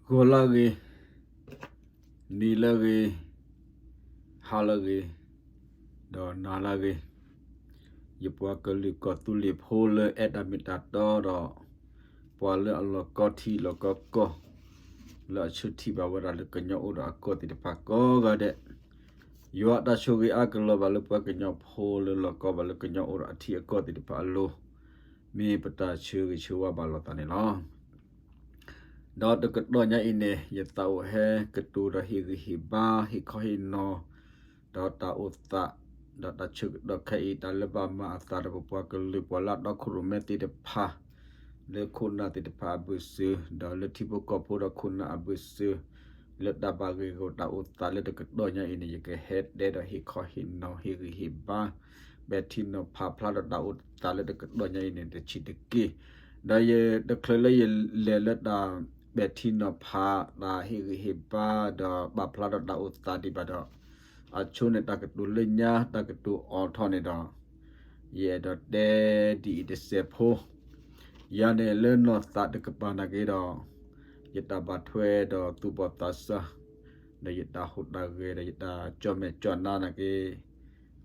ဂီၤလၢဂ့ၤ, နံၤလၢဂ့ၤ, ဟါလၢဂ့ၤ, ဒီးနၤလၢဂ့ၤ, ယပှၤကလုာ်ကီၢ်သူလ့ၤဖိလၢအဲၣ်တၢ်မ့ၢ်တၢ်တီဒီး ပှၤလၢအလီၤကီထံလီၤကီကီၢ် လၢအဆၢထံၣ်ဘၣ်ဝဲဒၣ်လၢကညီအိၣ်ဒီးအကီၢ်သ့ၣ်တဖၣ်ကိးဂၤဒဲး, ယွၤအတၢ်ဆိၣ်ဂ့ၤအါကလီၤဘၣ်လၢပှၤကညီဖိလၢလီၤကီဘၣ်လၢကညီအိၣ်ဒီးအထံအကီၢ်သ့ၣ်တဖၣ်အလိၤ, မ့ၢ်ပတၢ်ဆၢဂ့ၤဆၢဝါဘၣ်လိာ်သးန့ၣ်လီၤ. ဒီးတကတီၢ်ညါအံၤန့ၣ် ယသးအိၣ်ဟဲကတိၤဒီးဟ့ၣ်ဂံၢ်ဟ့ၣ်ဘါ ဟ့ၣ်ခီဟ့ၣ်နီၤ ဒီးတၢ်အိၣ်သး, ဒီးတၢ်ဆၢကတီၢ်ခဲအံၤ တၢ်လၢဘၣ်မၤအသးဒီးပပှၤကလုာ်ပှၤလၢအတီခိၣ်ရိၣ်မဲသ့ၣ်တဖၣ် လၢခိၣ်နၢ်သ့ၣ်တဖၣ်အဘၢၣ်စၢၤ ဒီးလၢထံဖိကီၢ်ဖိဒီးခိၣ်နၢ်အဘၢၣ်စၢၤ လၢတၢ်ဘၣ်ဂ့ၢ်ဂီၢ်တၢ်အိၣ်သးလၢတကတီၢ်ညါအံၤန့ၣ် ယကဟဲတဲဒီးဟ့ၣ်ခီဟ့ၣ်နီၤ ဟ့ၣ်ဂံၢ်ဟ့ၣ်ဘါ ပဲာ်ထံနီၤဖးဖျါဒီးတၢ်အိၣ်သးလၢတကတီၢ်ညါအံၤန့ၣ် တဆံးတက့ၢ်. ဒီးယတချုးလၢယလဲၤလၢတၢ်ပဲာ်ထံနီၤဖး တၢ်ဟ့ၣ်ဂံၢ်ဟ့ၣ်ဘါ ဒီးပာ်ဖျါဒီးတၢ်အိၣ်သးဒံးဘၣ်ဒီး အဆိန့ၣ်တၢ်ကတိၤလၢညါ တၢ်ကတိၤအိးထီၣ်န့ၣ်ဒီး ယအဲၣ်ဒိးတဲဒ်အံၤတစဲးဖိ, ယၤန့ၣ်လၢနီၢ်သးတကပၤနာ်က့ဒီး ယတၢ်ဘၣ်ထွဲဒီးသူၣ်ဘီၣ်သးစၢ် ဒီးယတၢ်ဟူးတၢ်ဂဲၤဒီးယတၢ်ကၠီၣ်မဲာ်ကၠီၣ်နါနာ်က့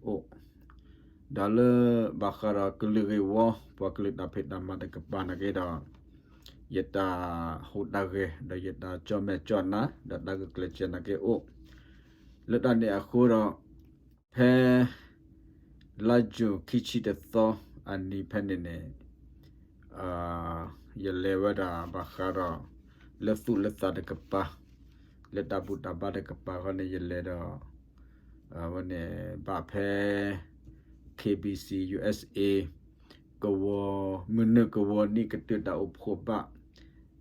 အိၣ်, ဒီးလၢဘၣ်ဃးဒီးကလုာ်ဂ့ၢ်ဝီ ပှၤကလုာ်တၢ်ဖံးတၢ်မၤတကပၤနာ်က့ဒီး ယတၢ်ဟူးတၢ်ဂဲၤ ဒီးယတၢ်ကၠီၣ်မဲာ်ကၠီၣ်နါ ဒီးတၢ်ဂုာ်ကျဲးစၢးနာ်က့အိၣ်, လၢတၢ်န့ၣ်အဃိဒီး ဖဲ လါယူၤ ခံဆံတသီအနံၤဖဲန့ၣ်န့ၣ် ယလဲၤဝဲဒၣ်ဘၣ်ဃးဒီး လၢသူၣ်လၢသးတကပၤ လၢတၢ်ဘူၣ်တၢ်ဘါတကပၤဃီန့ၣ် ယလဲၤဒီး အဝဲန့ၣ် ဘၣ်ဖဲ K B C U S A ကဝီၤ မုၢ်နုာ်ကဝီၤနံၣ်ကတၢၢ်တၢ်အိၣ်ဖှိၣ်ဘၣ်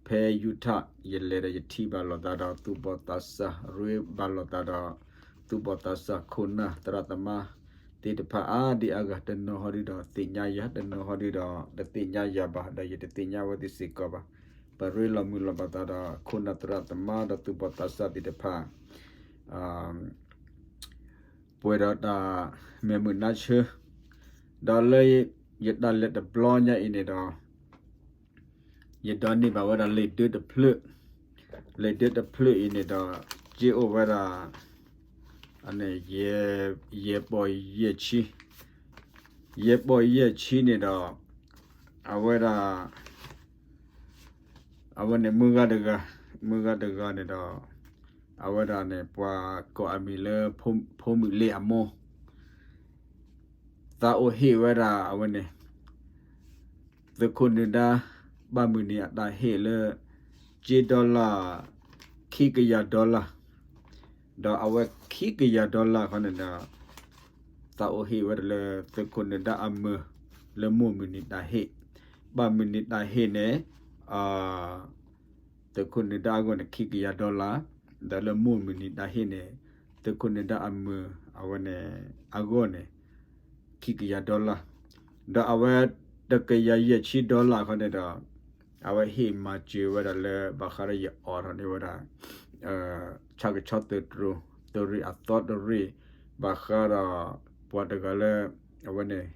ဖဲ Utah ယလဲၤဒီးယထံၣ်ဘၣ်လိာ်သးဒီးသူၣ်ဘီၣ်သးစၢ် ရ့ဘၣ်လိာ်သးဒီး သူၣ်ဘီၣ်သးစၢ်ခိၣ်နၢ်သရၣ်သမါသ့ၣ်တဖၣ်အါဒံအါဂၤ တနီၤဟီဒုဒီးသ့ၣ်ညါယၤ တနီၤဟီဒုဒီးတသ့ၣ်ညါယၤဘၣ် ဒီးယတသ့ၣ်ညါဝဲသ့ၣ်စ့ၢ်ကီးဘၣ်. ပရ့လိာ်မုာ်လိာ်ဘၣ်သးဒီးခိၣ်နၢ်သရၣ်သမါဒီးသူၣ်ဘီၣ်သးစၢ်သ့ၣ်တဖၣ် ပှဲၤဒီးတၢ်မဲာ်မုာ်နါဆၢ, ဒီးလၢယတၢ်လဲၤတဘျီညါအံၤန့ၣ်ဒီး ယဒိးန့ၢ်ဘၣ်ဝဲဒၣ်လံာ်ဒၢတဖျၢၣ်, လံာ်ဒၢတဖျၢၣ်အံၤန့ၣ်ဒီး က့အိၣ်ဝဲဒၣ် ယဲၢ်ပီၢ်ယဲၢ်ဆံ, ယဲၢ်ပီၢ်ယဲၢ်ဆံန့ၣ်ဒီး အဝဲဒၣ် အဝဲန့ၣ်မုၢ်ဂၤတဂၤ, မုၢ်ဂၤတဂၤန့ၣ်ဒီး အဝဲဒၣ်န့ၣ် ပှၤကိးအမံၤလၢ ဖိမုၣ်လ့အမိၢ် သးအိၣ်ဟ့ၣ်ဝဲဒၣ်အဝဲန့ၣ် သုးခိၣ်နၢၤဒါ ဘၣ်မုၢ်နံၤအတၢ်ဟ့ၣ်လၢ ကၠ့ dollar ခံကယၤ dollar ဒီးအဝဲခံကယၤ dollar ခီန့ၣ်ဒီး သးအိၣ်ဟ့ၣ်ဝဲဒၣ်လၢသုးခိၣ်နၢၤဒါအမုၢ် လၢမိၢ်မုၢ်နံၤတၢ်ဟ့ၣ်, ဘၣ်မုၢ်နံၤတၢ်ဟ့ၣ်န့ၣ် သုးခိၣ်နၢၤဒါအဂီၢ်န့ၣ် ခံကယၤ dollar, ဒီးလၢမိၢ်မုၢ်နံၤတၢ်ဟ့ၣ်န့ၣ် သုးခိၣ်နၢၤဒါအမုၢ် အဝဲန့ၣ် အဂီၢ်န့ၣ် ခံကယၤ dollar, ဒီးအဝဲတကယၤယဲၢ်ဆံ dollar ခီန့ၣ်ဒီး အဝဲဟ့ၣ်မၤစၢၤဝဲဒၣ်လၢ ဘၣ်ဃးဒီးယအိးထီၣ်န့ၢ်ဝဲဒၣ် ဆၣ်ကဆီသုးတြိၤ သုးရ့ၣ်အသီတရ့ၣ် ဘၣ်ဃးဒီးပှၤတဂၤလၢ အဝဲန့ၣ်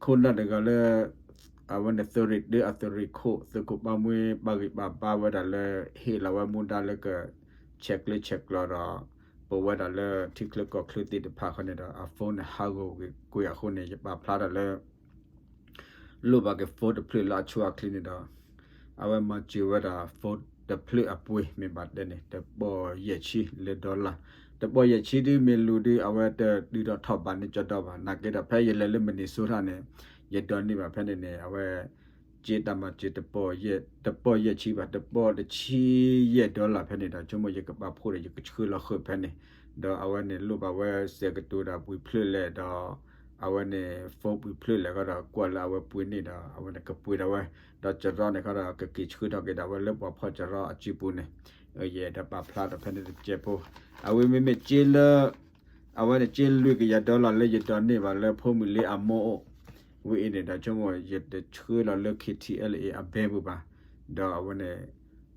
ခိၣ်နၢ်တဂၤလၢ အဝဲန့ၣ်သုးရ့ၣ်တၢအသုးရ့ၣ်ခိၣ် သုးခိၣ်ဘၣ်မှံ ဘၣ်ဂံၢ်ဘၣ်ဘါဝဲဒၣ်လၢ ဟ့ၣ်လီၤဝဲမူဒါလၢက ဆဲးကျၢဆဲးကျိးဒီး ပဝဲဒၣ်လၢထံချၢကီၢ်ချၢသ့ၣ်တဖၣ်ဃီန့ၣ်ဒီး အ phone န့ၣ် ဟးဂီၤကွံာ်အဃိန့ၣ် ယပာ်ဖျါဒီးလၢ လိၣ်ဘၣ်က့ၤ phone တဖျၢၣ်လၢအဆိအချ့န့ၣ်ဒီး အဝဲမၤစၢၤဝဲဒၣ် phone တဖျၢၣ်အပှ့ၤ မ့ၢ်ဘၣ်တဲန့ၣ် တပီၢ်ယဲၢ်ဆံလၢ dollar, တပီၢ်ယဲၢ်ဆံဒုမ့ၢ်လူၤဒု အဝဲတဒုးထီၣ်ထီၣ်ဘၣ်န့ၢ်ကၠီဒီဘၣ် နာ်က့ဒီး ဖဲယလဲၤလၢ Minnesota န့ၣ် ယဒိးန့ၢ်ဘၣ်ဖဲန့ၣ်န့ၣ် အဝဲ က့တၢ်မၤစၢၤ တပီၢ်ယဲၢ်ဆံဘၣ် တပီၢ်တဆံယဲၢ် dollar ဖဲန့ၣ်ဒီး ဆိကမိၣ်ယကပာ်ဖှိၣ်ဒီးယကဆှၢလီၤဃုာ်ဖဲန့ၣ်, ဒီးအဝဲန့ၣ်လိၣ်ဘၣ်ဝဲစဲးကတိၤဒီးပှ့ၤဖျၢၣ်လဲၣ်ဒီး အဝဲန့ၣ် phone ပှ့ၤဖျၢၣ်လဲၣ်ဃီဒီး ကွၢ်လၢအဝဲပှ့ၤန့ၢ်ဒီး အဝဲန့ၣ်ကပှ့ၤဒၣ်ဝဲ, ဒီးစရီန့ၣ်ဃီဒီး ကက့ၤဆှၢထီၣ်က့ၤဒၣ်ဝဲလၢပှၤဖီၣ်စရီအစုပူၤန့ၣ်, ယအဲၣ်ဒိးပာ်ဖျါဒီးဖဲန့ၣ်တစဲးဖိ, အဝဲမ့မ့ၢ်က့လၢ အဝဲန့ၣ်က့လွံၢ်ကယၤ dollar လၢယဒိးန့ၢ်ဘၣ်လၢဖိမုၣ်လ့အမိၢ်အိၣ်, ဝဲအံၤန့ၣ်ဒီး ဆိကမိၣ်ယတဆှၢလီၤလၢ K T L A အ bank ပူၤဘၣ်, ဒီးအဝဲန့ၣ်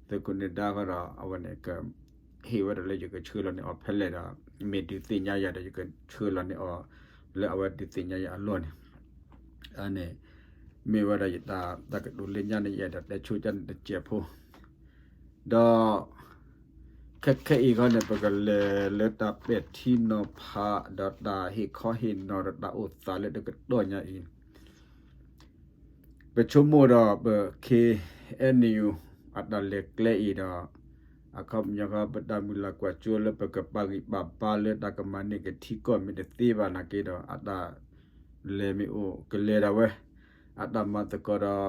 သုးခိၣ်နၢၤဒါဃီဒီး အဝဲန့ၣ်က ဟ့ၣ်ဝဲဒၣ်လၢယကဆှၢလီၤန့ၢ်အီၤဖဲလဲၣ်ဒီး မ့ၢ်ဒုးသ့ၣ်ညါယၤဒီး ယကဆှၢလီၤန့ၢ်အီၤ လၢအဝဲဒုးသ့ၣ်ညါယၤအလီၢ်န့ၣ်, အန့ၣ် မ့ၢ်ဝဲဒၣ်ယတၢ် တၢ်ကတိၤလၢညါန့ၣ် ယအဲၣ်ဒိးတဲဆိကန့ၣ်တစဲးဖိ, ဒီး ခဲခဲအံၤခီန့ၣ် ပကလဲၤလၢတၢ်ပဲာ်ထံနီၤဖး ဒီးတၢ်ဟ့ၣ်ခီဟ့ၣ်နီၤဒီးတၢ်အိၣ်သးလၢတကတီၢ်ညါအံၤ ပဆိကမိၣ်ဒီးပ K N U အတၢ်လဲၤကျဲအံၤဒီး အခီပညီခီ ပတၢ်မုၢ်လၢ်ကွၢ်စိလၢပကပာ်ဂံၢ်ပာ်ဘါလၢတၢ်ကမၤန့ၢ်ကထံကီၢ်မ့ၢ်တသ့ဘၣ်နာ်က့ဒီး အတၢ်လဲၤမ့ၢ်အိၣ်ကလဲၤဒၣ်ဝဲ, အတၢ်မၤသကိးဒီး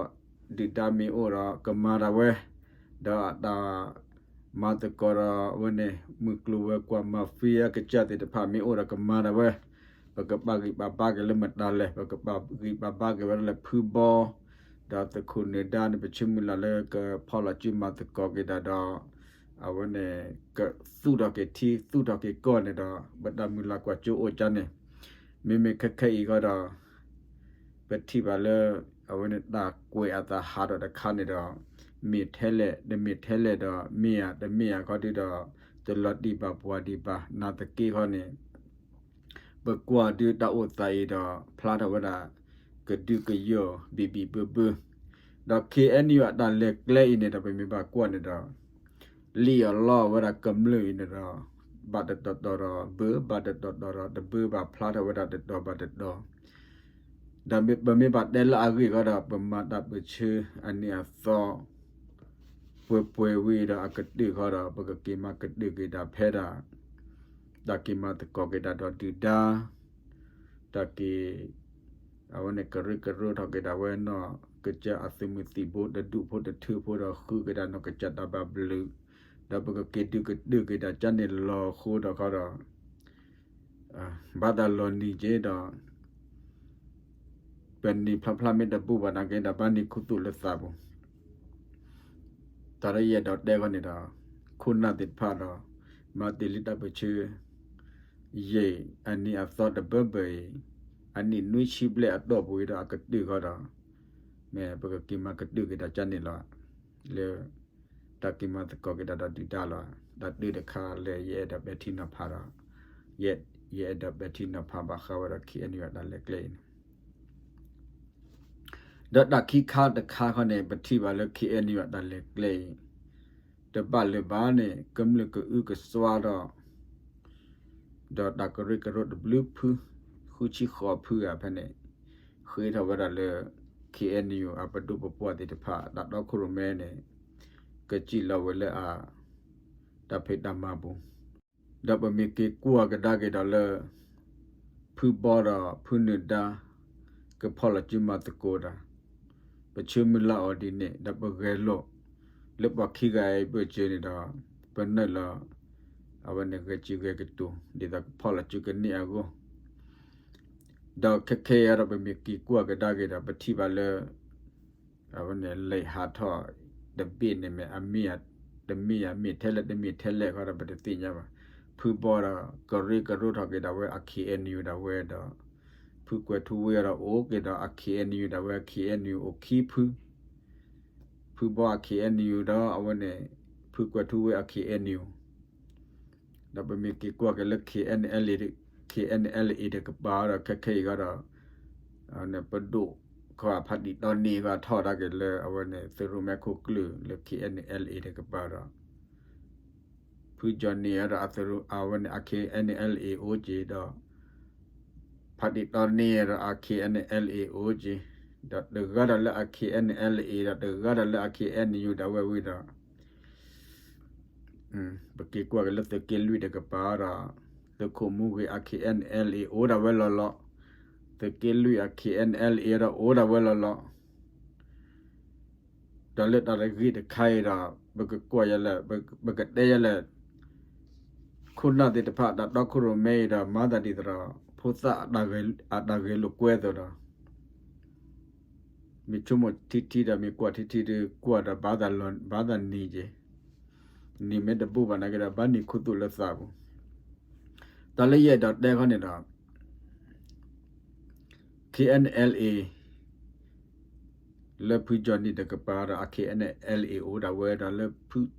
ဒုၣ်ဒါမ့ၢ်အိၣ်ဒီးကမၤဒၣ်ဝဲ, ဒီးအတၢ် မၤသကိးဒီးအဝဲန့ၣ် မုၢ်ကျိၤဝဲၤကွာ် mafia ကစၢ်သ့ၣ်တဖၣ်မ့ၢ်အိၣ်ဒီးကမၤဒၣ်ဝဲ, ပကပာ်ဂံၢ်ပာ်ဘါက့ၤလၢမတၤလဲၣ်, ပကပာ်ဂံၢ်ပာ်ဘါက့ၤဝဲဒၣ်လၢဖုဘီ ဒီးသုးခိၣ်နၢၤဒါန့ၣ် ပဆၢမုၢ်လၢ်လၢကဖီၣ်လီၤစုမၤသကိးက့ၤတၢ်ဒီး အဝဲန့ၣ် ကသူၣ်ထီၣ်က့ၤထံ သူၣ်ထီၣ်က့ၤကီၢ်န့ၣ်ဒီး ပတၢ်မုၢ်လၢ်ကွၢ်စိအိၣ်ကန့ၣ်, မ့မ့ၢ်ခဲခဲအံၤဃီဒီး ပထံၣ်ဘၣ်လၢ အဝဲန့ၣ်တၢ်ကွဲးအသးဟးထီၣ်တခါန့ၣ်ဒီး မ့ၢ်ထဲလဲၣ် တမ့ၢ်ထဲလဲၣ်ဒီး မ့ၢ်ဧါတမ့ၢ်ဧါခီဒုဒီး တလီၤတံၢ်ဘၣ်ပှၤဒံးဘၣ် နာ်သက့ခီန့ၣ် ပကွၢ်ဒုတၢ်အိၣ်သးအံၤဒီး ဖျါထီၣ်ဝဲဒၣ် ကဒုကယီၢ်ဘံၣ်ဘံၣ်ဘၢဘၢ, ဒီး K N U အတၢ်လဲၤကျဲအံၤန့ၣ်ဒီး ပမ့ၢ်ဘၣ်ကွၢ်န့ၣ်ဒီး လံၣ်အီၤလီအီၤဝဲဒၣ်ကမျၢၢ်အံၤန့ၣ်ဒီး ဘၣ်တတီၤတီၤဒီးဘၢ ဘၣ်တတီၤတီၤဒီးတဘၢဘၣ် ဖျါထီၣ်ဝဲဒၣ်တတီၤဘၣ်တတီၤ ဒီးပမ့ၢ်ဘၣ်တဲလၢအဂ့ၢ်ဃီဒီး ပမၤတၢ်ပၢၢ်ဆၢအနံၤအသီ ပှဲၤပှဲၤဝံၤဒီးအကတၢၢ်ဃီဒီး ပကက့ၤမၤကတၢၢ်က့ၤတၢ်ဖဲဒၣ် တၢ်က့ၤမၤသကိးက့ၤတၢ်ဒီးဒုၣ်ဒါ တၢ်က့ၤ အဝဲန့ၣ်ကရၢကရိထီၣ်က့ၤဒၣ်ဝဲနီၢ်ကစၢ်အသုးမုၢ်သံၣ်ဘိ တဒူၣ်ဖိတထၢဖိဒီးဃုက့ၤဒၣ်နီၢ်ကစၢ်တၢ်ဘၣ်ဘျုး, ဒီးပကက့ၤဒုးကတၢၢ်က့ၤတၢ်ကန့ၣ်လီၤဃိဒီးဃီဒီး ဘၣ်တၢ်လီၤနံၤက့ၤဒီး ပနံၤဖျါဖျါမ့ၢ်တဘူးဘၣ်နာ်က့ဒီး ဘၣ်နံၤခူသူၣ်လၢသးပူၤ, တၢ်လၢယအဲၣ်ဒိးတဲဃီန့ၣ်ဒီး ခိၣ်နၢ်သ့ၣ်တဖၣ်ဒီး မၤတ့ၢ်လံတၢ်ပၢၢ်ဆၢ ယဲၢ်အနံၤအသီတဘၢဘၢအံၤ အနံၣ်နွံဆံဘျဲၣ်အတီၢ်ပူၤအံၤဒီး အကတၢၢ်ဃီဒီး မ့ၢ်ပကက့ၤမၤကတၢၢ်က့ၤတၢ်ကန့ၣ်လီၤ. လၢ တၢ်က့ၤမၤသကိးက့ၤတၢ်ဒီးဒုၣ်ဒါလီၤ. တၢ်တၢၢ်တခါလၢယအဲၣ်ဒိးပဲာ်ထံနီၤဖးဒီး ယ ယအဲၣ်ဒိးပဲာ်ထံနီၤဖးဘၣ်ဃးဝဲဒီး K N U အတၢ်လဲၤကျဲအံၤန့ၣ် ဒီးတၢ်ခံခါတခါခီန့ၣ် ပထံၣ်ဘၣ်လၢ K N U အတၢ်လဲၤကျဲအံၤ တဘၣ်လၢၤဘၣ်န့ၣ် ကမျၢၢ်ကအုကစွါဒီး ဒီးတၢ်ကရၢကရိတဘျုးဖု ဃုဆံဃိးဖုဧါဖဲန့ၣ် ဃ့ထီၣ်ဝဲဒၣ်လၢ K N U အပဒိၣ်ပပှၢ်သ့ၣ်တဖၣ် တၢ်တီခိၣ်ရိၣ်မဲန့ၣ် ကစံၣ်လီၤဝဲလၢအ တၢ်ဖံးတၢ်မၤပူၤ ဒီးပမ့ၢ်က့ၤကွၢ်ကဒါက့ၤဒီးလၢ ဖုဘီဒီးဖုနၢၤဒါ ကဖီၣ်လီၤစုမၤသကိးတၢ် ပဆၢမုၢ်လၢ်အီၤဒ်န့ၣ် ဒီးပဂဲၤလိာ် လၢပှၤခံဂၤအံၤဘၢၣ်စၢၤန့ၣ်ဒီး ပနုာ်လီၤ အဝဲန့ၣ်ဂဲၤစံဂဲၤကတိၤ ဒ်သိးကဖီၣ်လီၤစုကန့ၢ်အဂီၢ် ဒီးခဲခဲအံၤဒီး ပမ့ၢ်က့ၤကွၢ်ကဒါက့ၤဒီး ပထံၣ်ဘၣ်လၢ အဝဲန့ၣ် လဲၤဟးထီၣ်တဘ့ၣ်န့ၣ်မ့ၢ် အမ့ၢ် တမ့ၢ်အမ့ၢ်ထဲလဲၣ်တမ့ၢ်ထဲလဲၣ်ဃီဒီး ပတသ့ၣ်ညါဘၣ်. ဖုဘီဒီး ကရၢကရိထီၣ်က့ၤဒၣ်ဝဲအ K N U ဒၣ်ဝဲဒီး ဖုကွဲၤထူဝ့ဒီးအိၣ်က့ၤဒီးအ K N U ဒၣ်ဝဲ K N U အိၣ်ခံဖု ဖုဘီအ K N U ဒီးအဝဲန့ၣ် ဖုကွဲၤထူဝ့အ K N U ဒီးပမ့ၢ်က့ၤကွၢ်က့ၤလၢ K N L A K N L A တကပၤဒီး ခဲခဲအံၤဃီဒီး ပဒိၣ်ခီၣ်ဖးတံၢ်တီနံၤဃီထီၣ်ဒၣ်က့ၤလၢအဝဲန့ၣ် သုးရိၣ်မဲခိၣ်ကျၢၢ်လၢ K N L A တကပၤဒီး ဖုကၠီၣ်နံၣ်ဒီးအသုးရိၣ် အဝဲန့ၣ်အ K N L A အိၣ်က့ၤဒီး ဖးတံၢ်တီနံၤဒီးအ K N L A အိၣ်က့ၤ ဒီးတဂၤဒီးလၢအ K N L A ဒီးတဂၤဒီးလၢအ K N U ဒၣ်ဝဲဝံၤဒီး ပက့ၤကွၢ်က့ၤလၢသုးက့လွံၢ်တကပၤဒီး သုးခိၣ်မူဂ့ၤအ K N L A အိၣ်ဒၣ်ဝဲလီၤလီၤ. သုးက့လွံၢ်အ K N L A ဒီးအိၣ်ဒၣ်ဝဲလီၤလီၤ. ဒီးလၢတၢ်တဂ့ၢ်တခါအံၤဒီး ပကကွၢ်ယဲလဲၣ် ပကတဲယဲလဲၣ် ခိၣ်နၢ်သ့ၣ်တဖၣ် တၢ်တီခိၣ်ရိၣ်မဲအံၤဒီး မၤသးဒ်သိးဒီး ဖိသၣ်အတၢ်ဂဲၤလိာ်ကွဲသိးဒီး မ့ၢ်ဆိကမိၣ်ထံထံဒီး မ့ၢ်ကွၢ်ထံထံဒီး ကွၢ်ဒီးဘၣ်သးလီၤ ဘၣ်သးနံၤက့ၤ နံၤမ့ၢ်တဘူးဘၣ်နာ်က့ဒီး ဘၣ်နံၤခူသူၣ်လၢသးပူၤ တၢ်လၢယအဲၣ်ဒိးတဲခီန့ၣ်ဒီး K N L A လၢဖုကၠီၣ်နံၣ်တကပၤဒီး အ K N L A အိၣ်ဒၣ်ဝဲဒီး လၢဖုတီ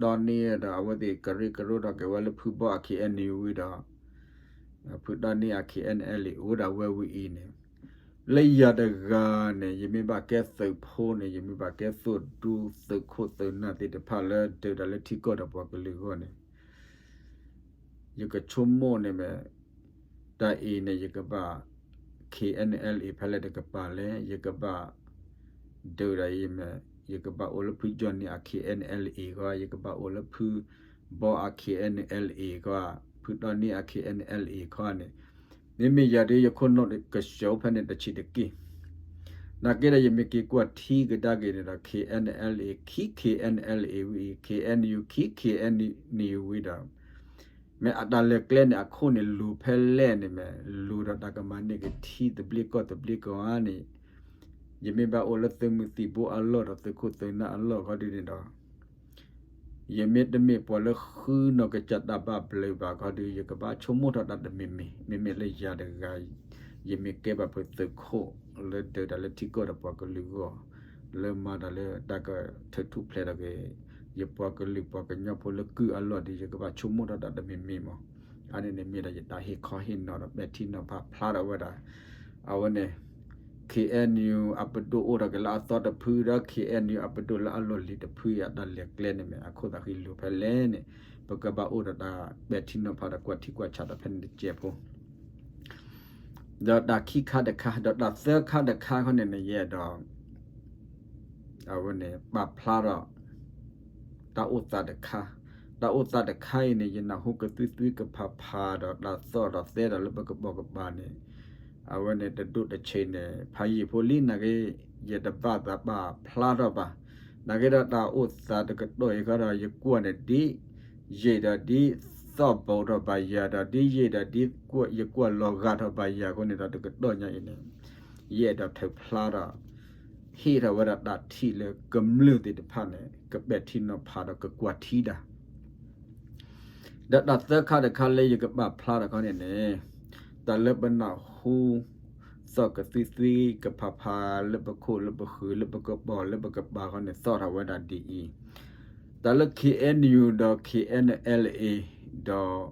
နံဒီး အဝဲသ့ၣ်ကရၢကရိထီၣ်က့ၤဝဲလၢဖုဘီအ K N U ဝံၤဒီး ဖုတီနံအ K N L A အိၣ်ဒၣ်ဝဲဝံၤအံၤန့ၣ် လၢယၤတဂၤန့ၣ် ယမ့ၢ်ဘၣ်ကဲသုးဖိန့ၣ် ယမ့ၢ်ဘၣ်ကဲသုးဒူ သုးခိၣ်သုးနၢ်သ့ၣ်တဖၣ်လၢဒုးတၢ်လၢထံကီၢ်ဒီးပှၤကလုာ်အဂီၢ်န့ၣ် ယကဆိကမိၣ်န့ၣ်မ့ၢ် တၢ်အံၤန့ၣ် ယကဘၣ် K N L A ဖဲလဲၣ်တကပၤလဲၣ် ယကဘၣ် ဒုးတၢ်အံၤမ့ၢ် ယကဘၣ်အိၣ်လၢဖုကၠီနံၤအ K N L A ခီ ယကဘၣ်အိၣ်လၢဖုဘီအ K N L A ခီ ဖုတီနံၤအ K N L A ခီန့ၣ် မ့မ့ၢ်ယၤဒ်ယခိၣ်နူာ်ကဆှီဖဲန့ၣ်တဆံးတက့ၢ်. နာ်က့ဒီးယမ့ၢ်က့ၤကွၢ်ထံကဒါက့ၤန့ၣ်ဒီး K N L A ခံ K N L A ဝံၤ K N U ခံ K N U ဝံၤဒီး မ့ၢ်အတၢ်လဲၤကျဲန့ၣ် အခိၣ်န့ၣ်လူၤဖဲလဲၣ်န့ၣ်မ့ၢ် လူၤဒီးတၢ်ကမၤန့ၢ်က့ၤထံသဘျ့ကီၢ်သဘျ့ကီၢ်ဧါန့ၣ် ယမ့ၢ်ဘၣ်အိၣ်လၢသုးမုၢ်သံၣ်ဘိအလီၢ်ဒီးသုးခိၣ်သုးနၢ်အလီၢ်ခီဒ်န့ၣ်ဒီး ယမ့ၢ်တမ့ၢ်ပှၤလၢဃုနီၢ်ကစၢ်တၢ်ဘၣ်ဘျုးဘၣ်ခီဒုး ယကဘၣ်ဆိကမိၣ်ထီၣ်တၢ်တမံၤမံၤ မ့မ့ၢ်လၢယၤတဂၤ ယမ့ၢ်ကဲဘၣ်ပှၤသုးခိၣ် လၢဒုးတၢ်လၢထံကီၢ်ဒီးပှၤကလုာ်အဂီၢ် လၢမၤတၢ်လၢတၢ်ကထုးထူၣ်ဖျဲးထီၣ်က့ၤ ယပှၤကလုာ်ပှၤကညီဖိလၢကုၢ်အလီၢ်ဒီး ယကဘၣ်ဆိကမိၣ်ထီၣ်တၢ်တမံၤမံၤမး အါန့ၣ်န့ၣ်မ့ၢ်ဒီးယတၢ်ဟ့ၣ်ခီဟ့ၣ်နီၤဒီးပဲာ်ထံနီၤဖးဖျါထီၣ်ဝဲဒၣ် အဝဲန့ၣ် K N U အပဒိၣ်အိၣ်ထီၣ်က့ၤလၢအသီတဖုဒီး K N U အပဒိၣ်လၢအလီၢ်လံၤတဖုအံၤ အတၢ်လဲၤကျဲန့ၣ်မ့ၢ် အခိၣ်သးဃံလူၤဖဲလဲၣ်န့ၣ် ပကဘၣ်အိၣ်ဒီးတၢ်ပဲာ်ထံနီၤဖးဒီးကွၢ်ထံကွၢ်ဆးဒီးဖဲန့ၣ်တစဲးဖိ ဒီးတၢ်ခံခါတခါ ဒီးတၢ်သၢခါတခါခီန့ၣ်န့ၣ် ယအဲၣ်ဒိး အဝဲန့ၣ် ပာ်ဖျါထီၣ် တၢ်အိၣ်သးတခါ, တၢ်အိၣ်သးတခါအံၤန့ၣ် ယနၢ်ဟူကသွံသွံကဖးဖးဒီးတၢ်သီၣ်ဒီးသဲဒီးလၢပကပိာ်ကပၤန့ၣ် အဝဲန့ၣ်တဒိၣ်တဆံးန့ၣ် ဖးယံာ်ဖိလံနာ်က့ ယတဘၣ်သးပာ်ဖျါထီၣ်ဘၣ်. နာ်က့ဒီးတၢ်အိၣ်သးတကတီၢ်အံၤခီဒီး ယကွၢ်န့ၣ်ဒ် ယံာ်ဒီးဒ်သီၣ်ဘီထီၣ်ဘၣ်ယၤဒီး ဒ်ယံာ်ဒီးဒ်ယကွၢ်လီၤဂာ်ထီၣ်ဘၣ်ယၤအဃိန့ၣ်ဒီး တကတီၢ်ညါအံၤန့ၣ် ယအဲၣ်ဒိးထုးဖျါဒီး ဟ့ၣ်ထီၣ်ဝဲဒၣ်တၢ်ထံၣ်လၢကမျၢၢ်သ့ၣ်တဖၣ်န့ၣ် ကပဲာ်ထံနီၤဖးဒီးကကွၢ်ထံတၢ် ဒီးတၢ်သၢခါတခါလၢယကပာ်ဖျါထီၣ်ခီန့ၣ်န့ၣ် တၢ်လၢပနၢ်ဟူ သီၣ်ကသွံသွံကဖးဖးလၢပခိၣ်လၢပဃုာ်လၢပကပိာ်လၢပကပၤခီန့ၣ် သီၣ်ထီၣ်ဝဲဒၣ်ဒ်အံၤ, တၢ်လၢ K N U ဒီး K N L A ဒီး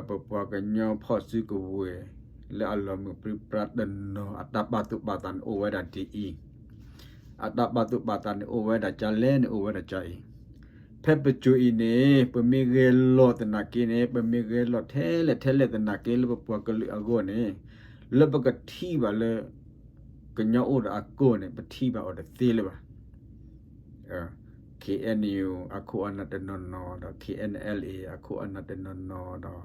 ပပှၤကညီဖီၣ်စုကဝဲၤ လၢအလီၤမုၢ်ပြံပြါတနီၤ အတၢ်ပာ်သူၣ်ပာ်သးန့ၣ်အိၣ်ဝဲဒၣ်ဒ်အံၤ, အတၢ်ပာ်သူၣ်ပာ်သးန့ၣ်အိၣ်ဝဲဒၣ်ကလဲၣ်န့ၣ်အိၣ်ဝဲဒၣ်ကအံၤ, ဖဲပစိၤအံၤန့ၣ် ပမ့ၢ်ဂဲၤလိာ်သနာ်က့န့ၣ် ပမ့ၢ်ဂဲၤလိာ်ထဲလဲၣ်ထဲလဲၣ်သနာ်က့လၢပပှၤကလုာ်အဂီၢ်န့ၣ် လၢပကထံၣ်ဘၣ်လၢ ကညီအိၣ်ဒီးအကီၢ်န့ၣ် ပထံၣ်ဘၣ်အီၤတသ့လၢၤဘၣ်. K N U အခိၣ်အနၢ်တနီၤနီၤဒီး K N L A အခိၣ်အနၢ်တနီၤနီၤဒီး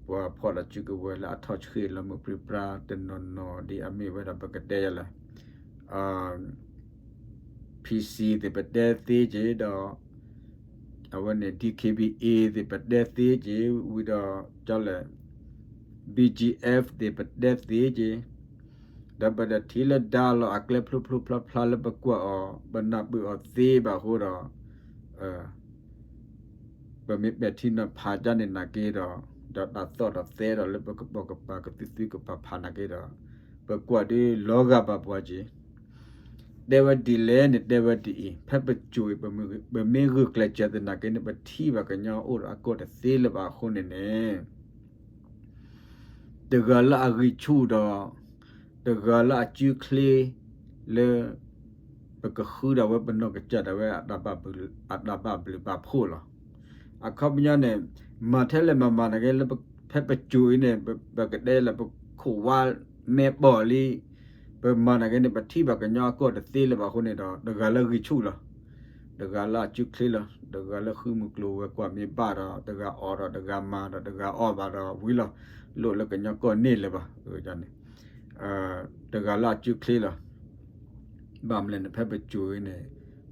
ပှၤဖီၣ်တၢ်စုကဝဲၤလၢအထီၣ်ဆှံလီၤမုၢ်ပြံပြါတနီၤနီၤ ဒ်အမ့ၢ်ဝဲဒၣ်ပကတဲယလဲၣ် P C သ့ၣ်ပတဲသ့က့ၤဒီး အဝဲန့ၣ် D K B A သ့ၣ်ပတဲသ့က့ၤဝံၤဒီး ကလဲၣ် B G F သ့ၣ်ပတဲသ့က့ၤ ဒီးပတထံၣ်လၢဒါလီၤအကျဲဖျိဖျိဖျါဖျါလၢပကွၢ်အီၤ ပနၢ်ပၢၢ်အီၤသ့ဘၣ်အဃိဒီး ပမ့ၢ်ပဲာ်ထံနီၤဖးကန့ၣ်နာ်က့ဒီး ဒီးတၢ်သီၣ်ဒီးသဲဒီးလၢပကပိာ်ကပၤကသွံသွံကဖးဖးနာ်က့ဒီး ပကွၢ်ဒ်လီၤဂာ်ဘၣ်ပှၤက့ၤ တဲဝဲဒ်လဲၣ်န့ၣ် တဲဝဲဒ်အံၤ, ဖဲပစိၤအံၤ ပမ့ၢ်ဂုာ်ကျဲးစၢးသနာ်က့န့ၣ် ပထံၣ်ဘၣ်ကညီအိၣ်ဒီးအကီၢ်တသ့လၢၤဘၣ်အဃိန့ၣ်န့ၣ် တဂၤလၢအဂံၢ်ဆူၣ်ဒီး တဂၤလၢအစုချ့လၢ ပကဃုဒၣ်ဝဲပနီၢ်ကစၢ်ဒၣ်ဝဲ အတၢ်ဘၣ်ဘျုးဘၣ်ဖှိၣ်လီၤ. အခီပညီန့ၣ် မၤထဲလဲၣ်မၤမၤနာ်က့လၢ ဖဲပစိၤအံၤန့ၣ် ပကတဲလၢပခိၣ်ဝါ မဲာ်ပီၢ်လံ ပမၤနာ်က့န့ၣ် ပထံၣ်ဘၣ်ကညီအကီၢ်တသ့လၢၤဘၣ်အဃိန့ၣ်ဒီး တဂၤလၢဂံၢ်ဆူၣ်လီၤ. တဂၤလၢအစုချ့လီၤ. တဂၤလၢဃုမုၢ်ကျိၤဝဲၤကွာ်မ့ၢ်ဘၣ်ဒီး တဂၤအီၣ်ဒီးတဂၤမၤဒီး တဂၤအီၣ်ဘၣ်ဒီးဝံၤလီၤ. လိၣ်လၢကညီကီၢ်န့ၣ်လၢၤဘၣ်. တဂၤလၢအစုချ့လီၤ. ဘၣ်မနုၤလဲၣ်န့ၣ် ဖဲပစိၤအံၤန့ၣ်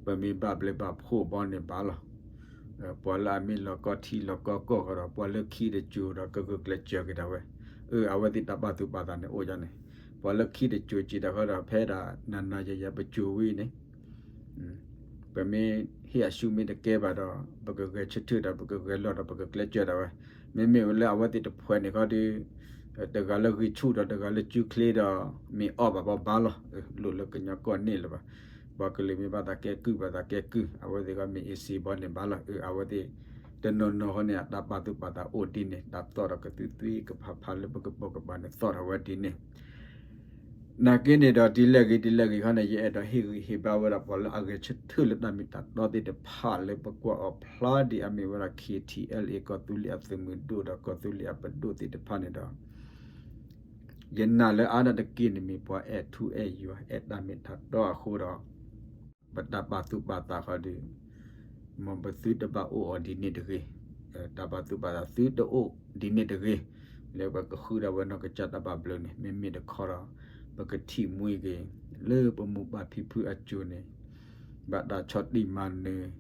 ပမ့ၢ်ဘၣ်ဘျုးဘၣ်ဖှိၣ်ဘီန့ၣ်ဘၣ်လီၤ. ပှၤလၢအမ့ၢ်လီၤကီထံလီၤကီကီၢ်ဃီဒီး ပှၤလၢခံတစိၤဒီးကဂုာ်ကျဲးစၢးက့ၤဒၣ်ဝဲ အဝဲသ့ၣ်တၢ်ပာ်သူၣ်ပာ်သးန့ၣ်အိၣ်ဒ်န့ၣ်, ပှၤလၢခံတစိၤစံးတၢ်ဃီဒီး ဖဲဒၣ်နၤနၤယၤယၤပစိၤဝံၤန့ၣ် ပမ့ၢ်ဟ့ၣ်အစုမ့ၢ်တကဲဘၣ်ဒီး ပကဂဲၤဆၢထၢၣ်ဒီး ပကဂဲၤလီၢ်ဒီး ပကကျဲးစၢးဒၣ်ဝဲ, မ့မ့ၢ်လၢအဝဲသ့ၣ်တဖှဲးန့ၣ်ခီဒီး တဂၤလၢဂံၢ်ဆူၣ်ဒီး တဂၤလၢစုချ့ဒီး မ့ၢ်အီၣ်ဘၣ်ဘီဘၣ်လီၤ. လိၣ်လၢကညီကီၢ်န့ၣ်လၢၤဘၣ်. ပှၤကလုာ်မ့ၢ်ဘၣ်သးကဲကုၢ်ဘၣ်သးကဲကုၢ် အဝဲသ့ၣ်ကီးမ့ၢ်အ့ၣ်စ့ဘီန့ၣ်ဘၣ်လီၤ. အဝဲသ့ၣ် တနီၤနီၤဃီန့ၣ် အတၢ်ပာ်သူၣ်ပာ်သးအိၣ်ဒ်န့ၣ် တၢ်သီၣ်ဒီးကသွံသွံကဖးဖးလၢပကပိာ်ကပၤန့ၣ် သီၣ်ထီၣ်ဝဲဒ်န့ၣ် နာ်က့န့ၣ်ဒီး ဒ်လဲၣ်ဂ့ၤဒ်လဲၣ်ဂ့ၤခီန့ၣ် ယအဲၣ်ဒိးဟ့ၣ်ဂံၢ်ဟ့ၣ်ဘါဝဲဒၣ်ပှၤလၢအဂဲၤဆၢထၢၣ်လၢတၢ်မ့ၢ်တၢ်တီသ့ၣ်တဖၣ်လၢပကွၢ်အီၤဖျါဒ်အမ့ၢ်ဝဲဒၣ် KTLA ကီၢ်သူလ့ၤအသုးမုၢ်ဒိၣ်ဒီးကီၢ်သူလ့ၤအပဒိၣ်သ့ၣ်တဖၣ်န့ၣ်ဒီး ယနာ်လၢအါဒၣ်တက့ၢ်န့ၣ်မ့ၢ်ပှၤအဲၣ်ထူအဲၣ်ယွၤအဲၣ်တၢ်မ့ၢ်တၢ်တီအဃိဒီး ပတၢ်ပာ်သူၣ်ပာ်သးဃီဒီး မ်ပသုတဘၣ်အိၣ်အီၤဒ်န့ၣ်တဂ့ၤ, တၢ်ပာ်သူၣ်ပာ်သးသုတအိၣ်ဒ်န့ၣ်တဂ့ၤ, လၢပကဃုဒၣ်ဝဲနီၢ်ကစၢ်တၢ်ဘၣ်ဘျုးန့ၣ် မ့မ့ၢ်တခီဒီး ပကထံၣ်မှံက့ၤ လၢပမိၢ်ပၢ်ဖံဖုအစိၤန့ၣ် ဘၣ်တၢ်ဆီၣ်တံၢ်မၤနၢၤ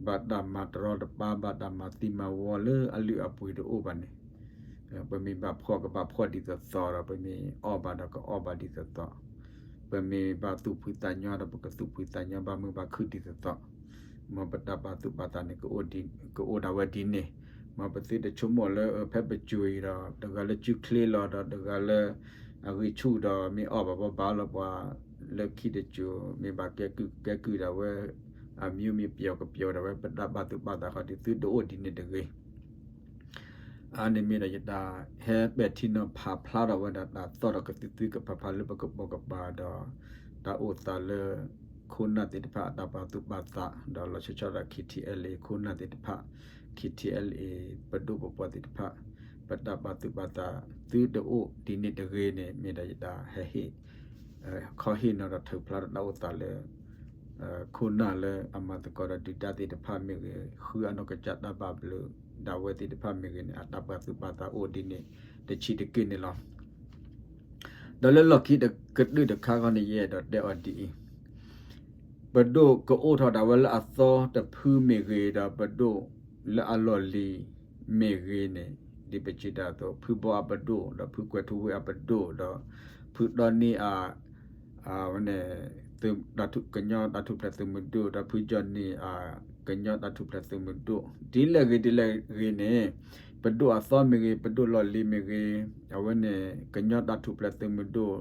ဘၣ်တၢ်မၤတရီတပါ ဘၣ်တၢ်မၤသံမၤဝီလၢအလုၢ်အပှ့ၤတအိၣ်ဘၣ်န့ၣ်, ပမ့ၢ်ဘၣ်ဖှီၣ်ကဘၣ်ဖှီၣ်ဒ်သိးသိးဒီး ပမ့ၢ်အီၣ်ဘၣ်ဒီးကအီၣ်ဘၣ်ဒ်သိးသိး, ပမ့ၢ်ဘၣ်သူၣ်ဖှံသးညီဒီးပကသူၣ်ဖှံသးညီဘၣ်မုာ်ဘၣ်ခုၣ်ဒ်သိးသိး, မ်ပတၢ်ပာ်သူၣ်ပာ်သးန့ၣ် ကအိၣ်ဒၣ်ဝဲဒ်န့ၣ်, မ်ပသုတဆိကမိၣ်လၢဖဲပစိၤအံၤဒီး တဂၤလၢစုချ့လီၤဒီး တဂၤလၢ အဂံၢ်ဆူၣ်ဒီးမ့ၢ်အီၣ်ဘၣ်ဘၣ်ဘၣ်လီၤပှၤလၢခံတစိၤ မ့ၢ်ဘၣ်ကဲကုၢ်ကဲကုၢ်ဒၣ်ဝဲ အမျိုးမ့ၢ်ပျီကပျီဒၣ်ဝဲ ပတၢ်ပာ်သူၣ်ပာ်သးဃီဒီး သုတအိၣ်ဒ်န့ၣ်တဂ့ၤ. အန့ၣ်မ့ၢ်ဒီးယတၢ်ဟဲပဲာ်ထံနီၤဖးဖျါထီၣ်ဝဲဒၣ်တၢ်သီၣ်ထီၣ်ကသုးသုကဖးဖးလၢပကပိာ်ကပၤဒီး တၢ်အိၣ်သးလၢ ခိၣ်နၢ်သ့ၣ်တဖၣ်အတၢ်ပာ်သူၣ်ပာ်သး ဒီးလီၤဆီဆီဒၣ် KTLA ခိၣ်နၢ်သ့ၣ်တဖၣ် KTLA ပဒိၣ်ပပှၢ်သ့ၣ်တဖၣ် ပတၢ်ပာ်သူၣ်ပာ်သး သုတအိၣ်ဒ်န့ၣ်တဂ့ၤန့ၣ် မ့ၢ်ဒီးယတၢ်ဟဲဟ့ၣ် ခီဟ့ၣ်နီၤဒီးထုးဖျါဒီးတၢ်အိၣ်သးလၢ ခိၣ်နၢ်လၢအမၤသကိးဒီးဒုၣ်ဒါသ့ၣ်တဖၣ်မ့ၢ်ဂ့ၤ, ဃုအနီၢ်ကစၢ်တၢ်ဘၣ်ဘျုးဒၣ်ဝဲသ့ၣ်တဖၣ်မ့ၢ်ဂ့ၤန့ၣ် အတၢ်ပာ်သူၣ်ပာ်သးအိၣ်ဒ်န့ၣ် တဆံးတက့ၢ်န့ၣ်လီၤ. ဒီးလၢလီၢ်ခံကတၢၢ်တခါခီန့ၣ် ယအဲၣ်ဒိးတဲအီၤဒ်အံၤ, ပဒိၣ်ကအိၣ်ထီၣ်ဒၣ်ဝဲလၢအသီတဖုမ့ၢ်ဂ့ၤ ဒီးပဒိၣ်လၢအလီၢ်လံၤမ့ၢ်ဂ့ၤန့ၣ် ဒ်ပစံးတၢ်အသိး ဖုဘီအပဒိၣ် ဒီးဖုကွဲၤထူဝ့အပဒိၣ် ဒီးဖုတီနံအ ဝဲန့ၣ် ကညီတၢ်ထူၣ်ဖျဲးသုးမုၢ်ဒိၣ် ဒီးဖုကၠီၣ်နံၣ်အ ကညီတၢ်ထူၣ်ဖျဲးသုးမုၢ်ဒိၣ် ဒ်လဲၣ်ဂ့ၤဒ်လဲၣ်ဂ့ၤန့ၣ် ပဒိၣ်အသီမ့ၢ်ဂ့ၤ ပဒိၣ်လီၢ်လံၤမ့ၢ်ဂ့ၤ အဝဲန့ၣ် ကညီတၢ်ထူၣ်ဖျဲးသုးမုၢ်ဒိၣ်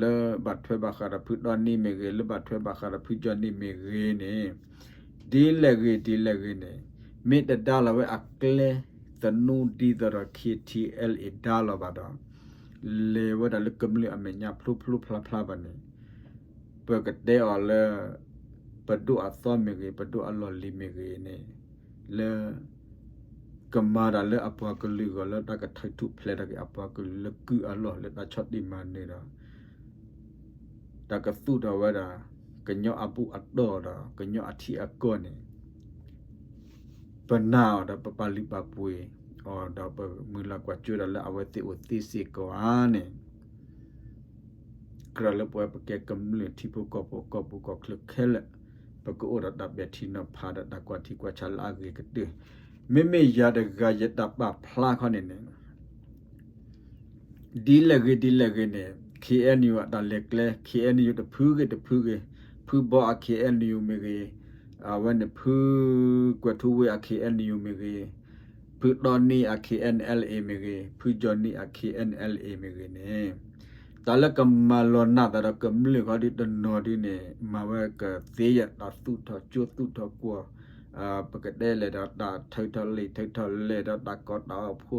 လၢဘၣ်ထွဲဘၣ်ဃးဒီးဖုတီနံမ့ၢ်ဂ့ၤ လၢဘၣ်ထွဲဘၣ်ဃးဒီးဖုကၠီၣ်နံၣ်မ့ၢ်ဂ့ၤန့ၣ် ဒ်လဲၣ်ဂ့ၤဒ်လဲၣ်ဂ့ၤန့ၣ် မ့ၢ်တဒါလီၤဝဲအကျဲသနူဒ်သိးဒီး KTLA ဒါလီၤဘၣ်ဒီး လဲၤဝဲဒၣ်လၢကမျၢၢ်အမဲာ်ညါဖျိဖျိဖျါဖျါဘၣ်န့ၣ် ပကတဲအီၤလၢ ပဒိၣ်အသီမ့ၢ်ဂ့ၤ ပဒိၣ်အလီၢ်လံၤမ့ၢ်ဂ့ၤန့ၣ် လၢ ကမၤတၢ်လၢအပှၤကလုာ်အဂီၢ် လၢတၢ်ကထုးထူၣ်ဖျဲးထီၣ်က့ၤအပှၤကလုာ်လၢကုၢ်အလီၢ် လၢတၢ်ဆီၣ်တံၢ်မၤနၢၤဒီး တၢ်ကသူၣ်ထီၣ်ဝဲဒၣ် ကညီအဘူၣ်အတီၢ်ဒီး ကညီအထံအကီၢ်န့ၣ် ပနာ်အီၤဒီးပပာ်လုၢ်ပာ်ပှ့ၤအီၤဒီး ပမုၢ်လၢ်ကွၢ်စိဒီးလၢအဝဲသ့ၣ်အိၣ်သ့စ့ၢ်ကီးဧါန့ၣ် ကြၢးလၢပဝဲပကဲကမျၢၢ်ထံဖိကီၢ်ဖိကီၢ်ပူၤကီၢ်ချၢခဲလၢာ် ပကအိၣ်ဒီးတၢ်ပဲာ်ထံနီၤဖးဒီးတၢ်ကွၢ်ထံကွၢ်ဆးလၢအဂ့ၤကတၢၢ်, မ့မ့ၢ်ယၤတဂၤယတၢ်ပာ်ဖျါခီန့ၣ်န့ၣ် ဒ်လဲၣ်ဂ့ၤဒ်လဲၣ်ဂ့ၤန့ၣ် KNU အတၢ်လဲၤကျဲ KNU တဖုဂ့ၤတဖုဂ့ၤ, ဖုဘီအ KNU မ့ၢ်ဂ့ၤ, အဝဲန့ၣ်ဖုကွဲၤထူဝ့အ KNU မ့ၢ်ဂ့ၤ, ဖုတီနံအ KNLA မ့ၢ်ဂ့ၤ, ဖုကၠီၣ်နံအ KNLA မ့ၢ်ဂ့ၤန့ၣ် တၢ်လၢကမၤလီၤနာ်သးဒီးကမျၢၢ်ခီဒုတနီၤဒုန့ၣ် မၤဝဲကသ့ယဲၢ်တၢ်သူၣ်ထီၣ်ကၠိသူၣ်ထီၣ်ကွီၢ် ပကတဲလဲၣ်ဒီးတၢ်ထုးထီၣ်လံာ်ထုးထီၣ်လဲၢ်ဒီးတၢ်ကီတၢ်အီၣ်ဖိ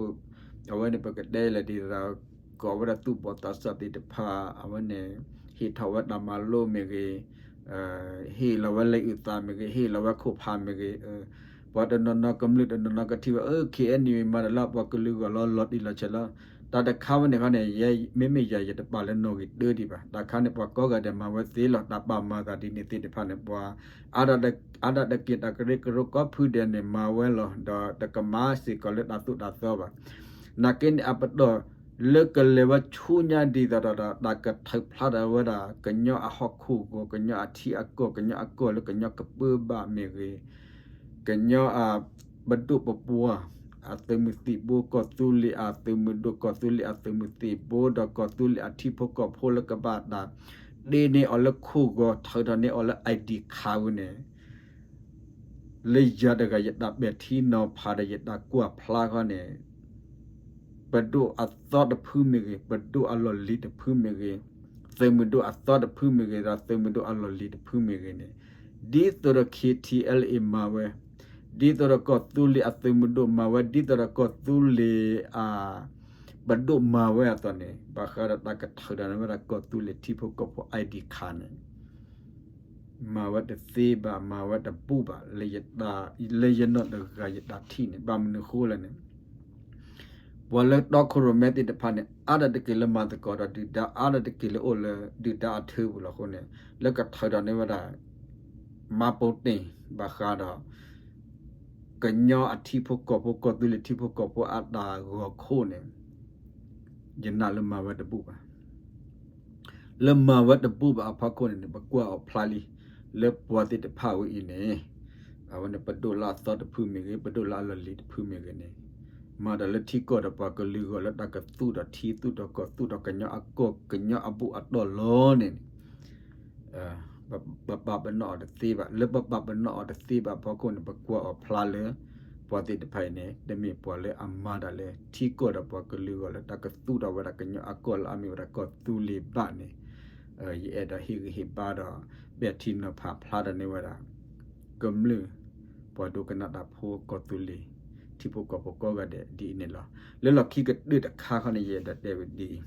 အဝဲန့ၣ်ပကတဲလဲၣ်ဒ်သိး ကိးဝဲဒၣ်သူၣ်ဘီၣ်သးစၢ်သ့ၣ်တဖၣ် အဝဲန့ၣ် ဟ့ၣ်ထီၣ်ဝဲတၢ်မၤလိမ့ၢ်ဂ့ၤ, ဟ့ၣ်လီၤဝဲလံာ်အုၣ်သးမ့ၢ်ဂ့ၤ, ဟ့ၣ်လီၤဝဲခိၣ်ဖးမ့ၢ်ဂ့ၤ, ပှၤတနီၤနီၤကမျၢၢ်တနီၤနီၤကထံၣ်ဝဲ အၢ KNU မၤတၢ်လၢအပှၤကလုာ်ဂီၢ်လီၤ လီၤတံၢ်လီၤဆဲးလီၤ. တၢ်တခါဝဲန့ၣ်ခီန့ၣ် မ့မ့ၢ်ယၤယတပာ်လၢနီၣ်ဂံၢ်တၢဒံးဘၣ်. တၢ်ခါန့ၣ် ပှၤကိးဂၤဒဲးမၤဝဲသ့လီၤ. တၢ်ပာ်မၤသးဒ်န့ၣ်သ့ၣ်တဖၣ်န့ၣ် ပှၤ အါဒၣ်တက့ၢ်တၢ်ကရၢကရိကိးဖုဒဲးန့ၣ် မၤဝဲလီၤ. ဒီးတကမၤစ့ၢ်ကီးလၢတၢ်သိၣ်တၢ်သီဘၣ်. နာ်က့န့ၣ် အပတီၢ်လၢကလဲၤဝဲဆူညါဒ်သိးဒီး တၢ်ကထုးဖျါထီၣ်ဝဲဒၣ် ကညီအဟီၣ်ခိၣ်ဂီၤ ကညီအထံအကီၢ် ကညီအကီၢ်လၢကညီကပၢဘၣ်မ့ၢ်ဂ့ၤ, ကညီအပဒိၣ်ပပှၢ် အသုးမုၢ်သံၣ်ဘိ ကီၢ်သူလ့ၤအသုးမုၢ်ဒိၣ် ကီၢ်သူလ့ၤအသုးမုၢ်သံၣ်ဘိ ဒီးကီၢ်သူလ့ၤအထံဖိကီၢ်ဖိလၢကဘၣ်တၢ် တ့န့ၢ်အီၤလၢခိၣ်ဂီၤ ထုးထီၣ်န့ၢ်အီၤလၢ ID card ဝဲန့ၣ် လၢယၤတဂၤယတၢ်ပဲာ်ထံနီၤဖးဒီးယတၢ်ကွၢ်ဖျါခီန့ၣ် ပဒိၣ်အသီတဖုမ့ၢ်ဂ့ၤ, ပဒိၣ်အလီၢ်လံၤတဖုမ့ၢ်ဂ့ၤ, သုးမုၢ်ဒိၣ်အသီတဖုမ့ၢ်ဂ့ၤ ဒီးသုးမုၢ်ဒိၣ်အလီၢ်လံၤတဖုမ့ၢ်ဂ့ၤန့ၣ် ဒ်သိးဒီး KTLA မၤဝဲ, ဒ်သိးဒီးကီၢ်သူလ့ၤအသုးမုၢ်ဒိၣ်မၤဝဲ, ဒ်သိးဒီးကီၢ်သူလ့ၤအ ပဒိၣ်မၤဝဲအသိးန့ၣ် ဘၣ်ဃးဒီးတၢ်ကထုးထီၣ်န့ၢ်ဝဲဒၣ်ကီၢ်သူလ့ၤထံဖိကီၢ်ဖိ I D card န့ၣ် မၤဝဲတသ့ဘၣ် မၤဝဲတဘူၣ်ဘၣ် လၢယနီၢ်တဂၤယတၢ်ထံၣ်န့ၣ် ဘၣ်မနုၤဃိလဲၣ်န့ၣ် ပှၤလၢတီခိၣ်ရိၣ်မဲသ့ၣ်တဖၣ်န့ၣ် အါဒၣ်တက့ၢ်လၢမၤသကိးဒီးဒုၣ်ဒါ အါဒၣ်တက့ၢ်လၢအိၣ်လၢဒုၣ်ဒါအထၢပူၤလီၤအဃိန့ၣ် လၢကထုးထီၣ်န့ၢ်ဝဲဒၣ် မှတ်ပုံတင် ဘၣ်ဃးဒီး ကညီအထံဖိကီၢ်ဖိ ကီၢ်သူလ့ၤထံဖိကီၢ်ဖိအတၢ်ဂီၤခိၣ်န့ၣ် ယနာ်လၢမၤဝဲတဘူၣ်ဘၣ် လၢမၤဝဲတဘူၣ်ဘၣ်အဖီခိၣ်န့ၣ်န့ၣ် ပကွၢ်အီၤဖျါလံ လၢပှၤသ့ၣ်တဖၣ်ဝဲအံၤန့ၣ် အဝဲန့ၣ်ပဒိၣ်လၢအသီတဖုမ့ၢ်ဂ့ၤ ပဒိၣ်လၢအလီၢ်လံၤတဖုမ့ၢ်ဂ့ၤန့ၣ် မၤတၢ်လၢထံကီၢ်ဒီးပှၤကလုာ်အဂီၢ်လၢတၢ်ကသူၣ်ထီၣ်ထံ သူၣ်ထီၣ်ကီၢ် သူၣ်ထီၣ်ကညီအကီၢ် ကညီအဘူၣ်အတီၢ်လီၤန့ၣ် ပပာ်ပနီၣ်အီၤတသ့ဘၣ် လၢပပာ်ပနီၣ်အီၤတသ့ဘၣ်အဖီခိၣ်န့ၣ် ပကွၢ်အီၤဖျါလၢ ပှၤသ့ၣ်တဖၣ်အံၤန့ၣ် တမ့ၢ်ပှၤလၢအမၤတၢ်လၢထံကီၢ်ဒီးပှၤကလုာ်အဂီၢ်လၢတၢ်ကသူၣ်ထီၣ်ဝဲဒၣ်ကညီအကီၢ်လၢအမ့ၢ်ဝဲဒၣ်ကီၢ်သူလ့ၤဘၣ်န့ၣ် ယအဲၣ်ဒိးဟ့ၣ်ဂံၢ်ဟ့ၣ်ဘါဒီး ပဲာ်ထံနီၤဖးဖျါထီၣ်န့ၢ်ဝဲဒၣ် ကမျၢၢ် ပှၤဒိကနၣ်တၢ်ဖိကီၢ်သူလ့ၤ ထံဖိကီၢ်ဖိကိးဂၤဒဲးဒ်အံၤန့ၣ်လီၤ. လၢလီၢ်ခံကတၢၢ်တခါခီန့ၣ် ယအဲၣ်ဒိး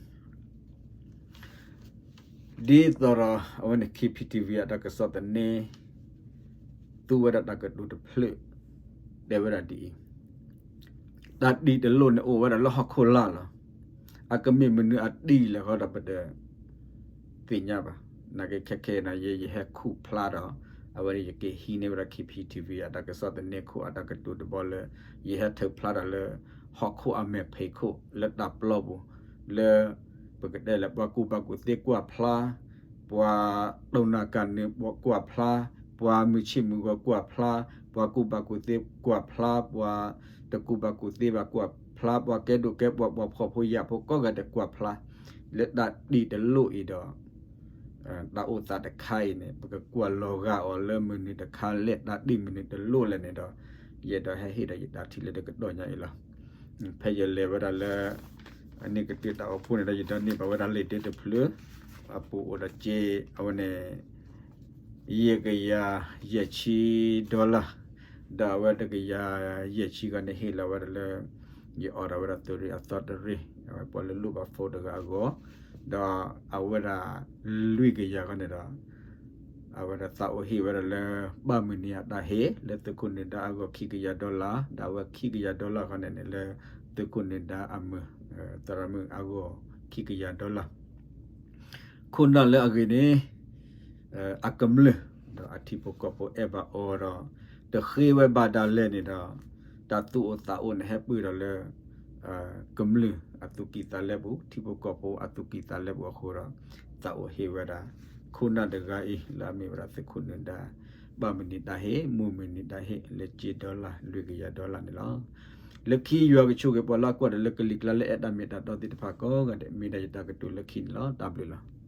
တဲဝဲဒ်အံၤ ဒ်သိးဒီး အဝဲန့ၣ် K P T V အတၢ်ကစီၣ်သန့ သူဝဲဒၣ်တၢ်ကတိၤတဖျၢၣ် တဲဝဲဒၣ်ဒ်အံၤ, တၢ်တံာ်တလိၣ်န့ၣ်အိၣ်ဝဲဒၣ်လၢဟီၣ်ခိၣ်လာ်လီၤ. အကမ့ၢ်မနုၤအတံာ်လဲၣ်ဃီဒီးပတသ့ၣ်ညါဘၣ်. နာ်က့ခဲခဲန့ၣ် ယဲယဟဲခူၣ်ဖျါဒီး အဝဲန့ၣ်ယကဟံးန့ၢ်ဝဲဒၣ် K P T V အတၢ်ကစီၣ်သန့ခိၣ်အတၢ်ကတိၤတဘီလၢ ယဟဲထုးဖျါဒီးလၢ ဟီၣ်ခိၣ်အမဲာ်ဖံးခိၣ်လၢတၢ်ပျီပူၤ လၢ ပကတဲလၢပှၤကူၣ်ဘၣ်ကူၣ်သ့ကွၢ်ဖျါ, ပှၤတိၢ်နၢ်ကၢ်နၢ်ကွၢ်ဖျါ, ပှၤမုၢ်ဆ့ၣ်မုၢ်ဂီၤကွၢ်ဖျါ, ပှၤကူၣ်ဘၣ်ကူၣ်သ့ကွၢ်ဖျါ, ပှၤတကူၣ်ဘၣ်ကူၣ်သ့ဘၣ်ကွၢ်ဖျါ, ပှၤကဲဒိၣ်ကဲပှၤ ပှၤဖှီၣ်ဖိယာ်ဖိကိးဂၤဒဲးကွၢ်ဖျါ, လၢတၢ်တံာ်တလိၣ်အံၤဒီး တၢ်အိၣ်သးတခါအံၤန့ၣ် ပကကွၢ်လီၤဂာ်အီၤလၢမနုၤတခါလဲၣ်တၢ်တံာ်မနုၤတလိၣ်လဲၣ်န့ၣ်ဒီး ယအဲၣ်ဒိးဟဲဟ့ၣ်ဒီးယတၢ်ထံၣ်လၢတကတီၢ်ညါအံၤလီၤ. ဖဲယလဲၤဝဲဒၣ်လၢ အန့ၣ်ကတၢၢ်တၢ်အိၣ်ဖှိၣ်န့ၣ်ဒီး ယဒိးန့ၢ်ဘၣ်ဝဲဒၣ်လံာ်ဒ့တဖျၢၣ် အပူၤအိၣ်ဒီးက့ အဝဲန့ၣ် ယဲၢ်ကယၤယဲၢ်ဆံ dollar ဒီးအဝဲတကယၤယဲၢ်ဆံဂၤန့ၣ် ဟ့ၣ်လီၤဝဲဒၣ်လၢ ယအီၣ်ဒီးဝဲဒၣ်သုးရ့ၣ်အသီတရ့ၣ် အဝဲပှၤလၢလိၣ်ဘၣ် phone တဂၤအဂီၢ်, ဒီးအဝဲဒၣ်လွံၢ်ကယၤဂၤန့ၣ်ဒီး အဝဲဒၣ်သးအိၣ်ဟ့ၣ်ဝဲဒၣ်လၢ ဘၣ်မုၢ်နံၤအတၢ်ဟ့ၣ် လၢသုးခိၣ်နၢၤဒါအဂီၢ်ခံကယၤ dollar ဒီးအဝဲခံကယၤ dollar ဂၤန့ၣ်န့ၣ်လၢ သုးခိၣ်နၢၤဒါအမုၢ် သရၣ်မုၣ်အဂီၢ်ခံကယၤ dollar ခိၣ်နၢ်လၢအဂ့ၤန့ၣ် အကမျၢၢ် ဒီးအထံဖိကီၢ်ဖိအဲၣ်ဘၣ်အီၤဒီး တဃ့ဝဲဘၣ်ဒၣ်လဲာ်န့ၣ်ဒီး တၢ်သူၣ်အိၣ်သးအိၣ်န့ၣ်ဟဲပၢၢ်ဒီးလၢ ကမျၢၢ်အသူၣ်ကံၢ်သးလဲပူၤ ထံဖိကီၢ်ဖိအသူၣ်ကံၢ်သးလဲပူၤအဃိဒီး သးအိၣ်ဟ့ၣ်ဝဲဒၣ် ခိၣ်နၢ်တဂၤအံၤ လၢအမ့ၢ်ဝဲဒၣ်သုးခိၣ်နၢၤဒါ ဘၣ်မုၢ်နံၤတၢ်ဟ့ၣ် မုၢ်မုၢ်နံၤတၢ်ဟ့ၣ်လၢက့ dollar လွံၢ်ကယၤ dollar န့ၣ်လီၤ. လၢခံယွၤကဆိၣ်ဂ့ၤပှၤလၢအကွၢ်ဒီးလၢကလံၤကျါလၢအဲၣ်တၢ်မ့ၢ်တၢ်တီသ့ၣ်တဖၣ်ကိးဂၤဒဲး မ့ၢ်ဒၣ်ယတၢ်ကတိၤလၢခံန့ၣ်လီၤ. တၢ်ဘျုးလီၤ.